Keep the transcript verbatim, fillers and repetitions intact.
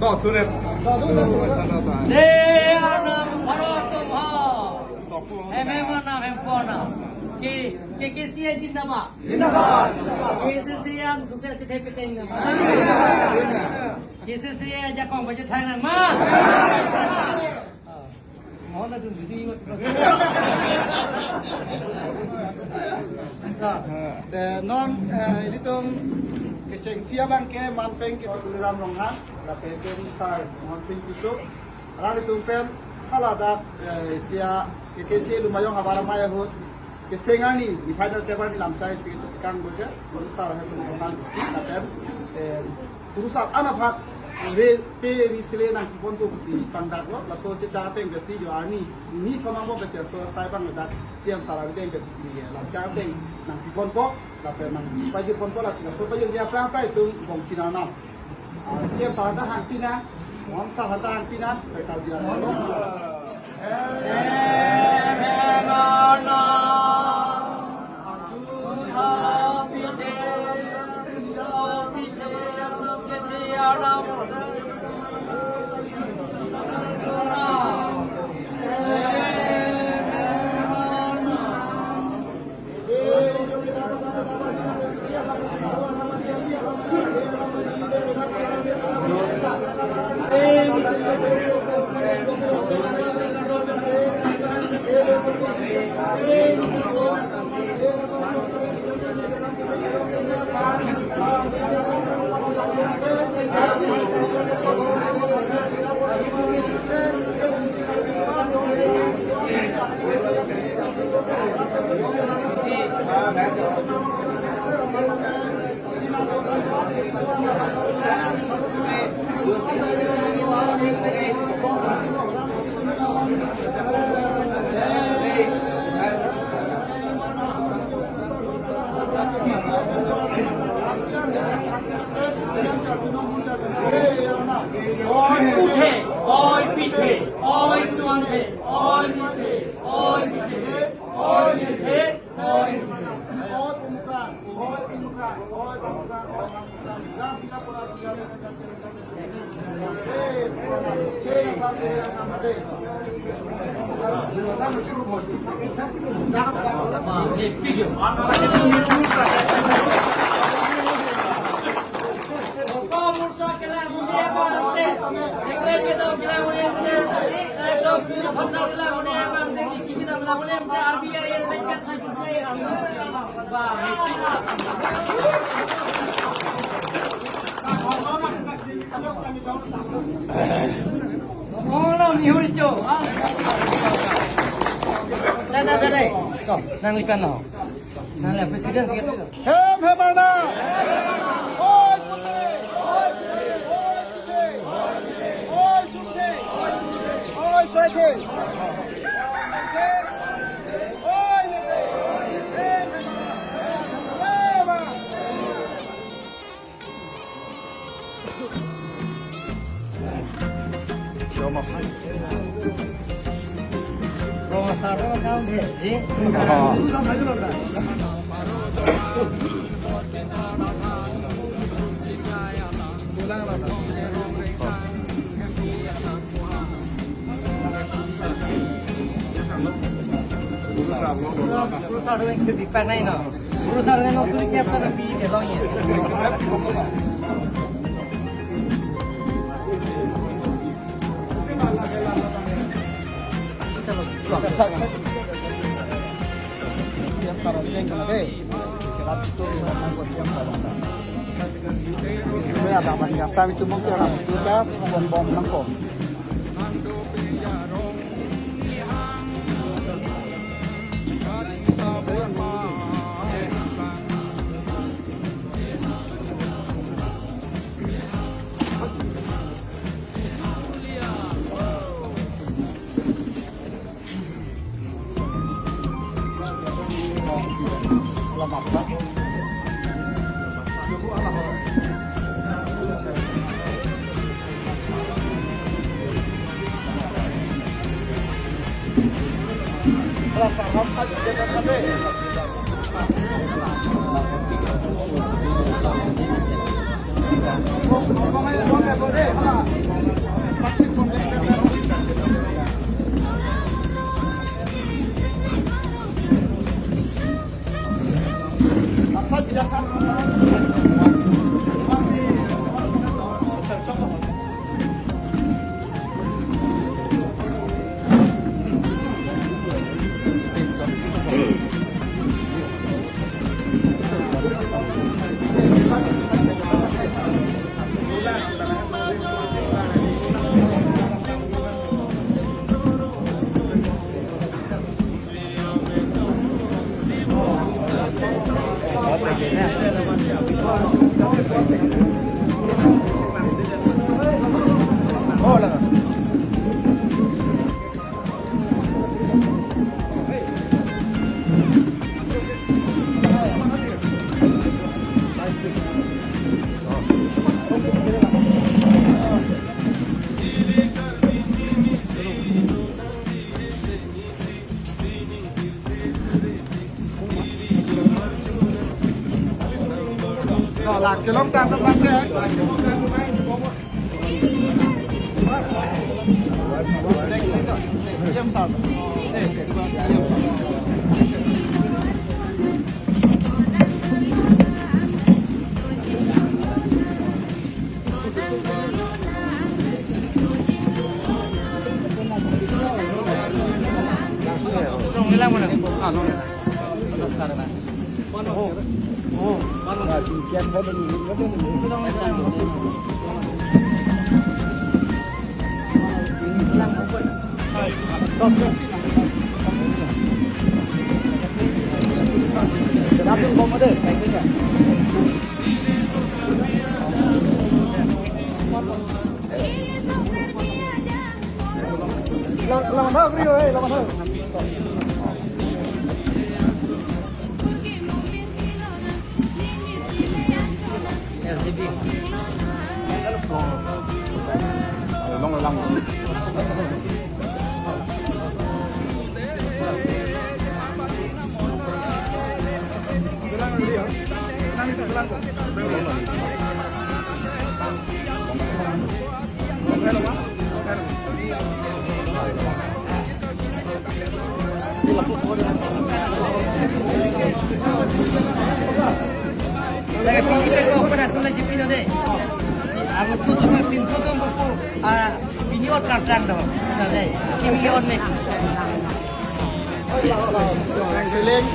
Dear Arnam, Bharat Tumha. Hem Hem Arnam, Hem Arnam. K, KKCA Zindabad. Zindabad. KCCA an sukses chethe pete nangma. KCCA ajakong bajethang nangma. Mohon adun didi ingot. Te non, eh, ilitum kechengsi abang ke manpeng ke Tuliram Ronghang, lapen pen Sar Mohan Singh Tisso. Alanglitum pen haladak, eh, isi a, KKCA Lumayong Havar Amei ahut kecheng arni, ni final table ni lamchai si kang boja, Guru Sar Hem Ronghang isi, lapen, eh, Guru Sar an aphan re pe ri sele nangpiponpo pusi pangdaklo, laso checha ateng pensi jo arni, ni thomang bom pensi aso sai pangdak, CEM Sar arideng pensi pini ke, lamchai ateng nangpiponpo, lapen nangpajirponpo, lasi laso pajirji aphrang aphrang itum bongchin arnam. Ah, CEM Sar ta hangpi nang, Mohan Sar ta hangpi nang, pai Karbi Anglong. Oi puthe, oi pithe, oi suanthe, oi nithe, oi pithe, oi nithe, oi nithe. Dah, dah, dah, dah. Kom, nang likan nang. Nang le president sikit. Hem Hem Arnam. Oi puthe. Oi puthe. Oi puthe. Oi puthe. Oi suanthe. Oi nithe. Hem Hem Arnam. Guru Sar ring ke bipan nai no. Guru Sar ring no suri ke apa tapi dia tahu ya. Lang, kelong tang, tang, tang, tang. Pinsotom ko, ah, pini order tang do. Tade, kimi order ne. Seleng.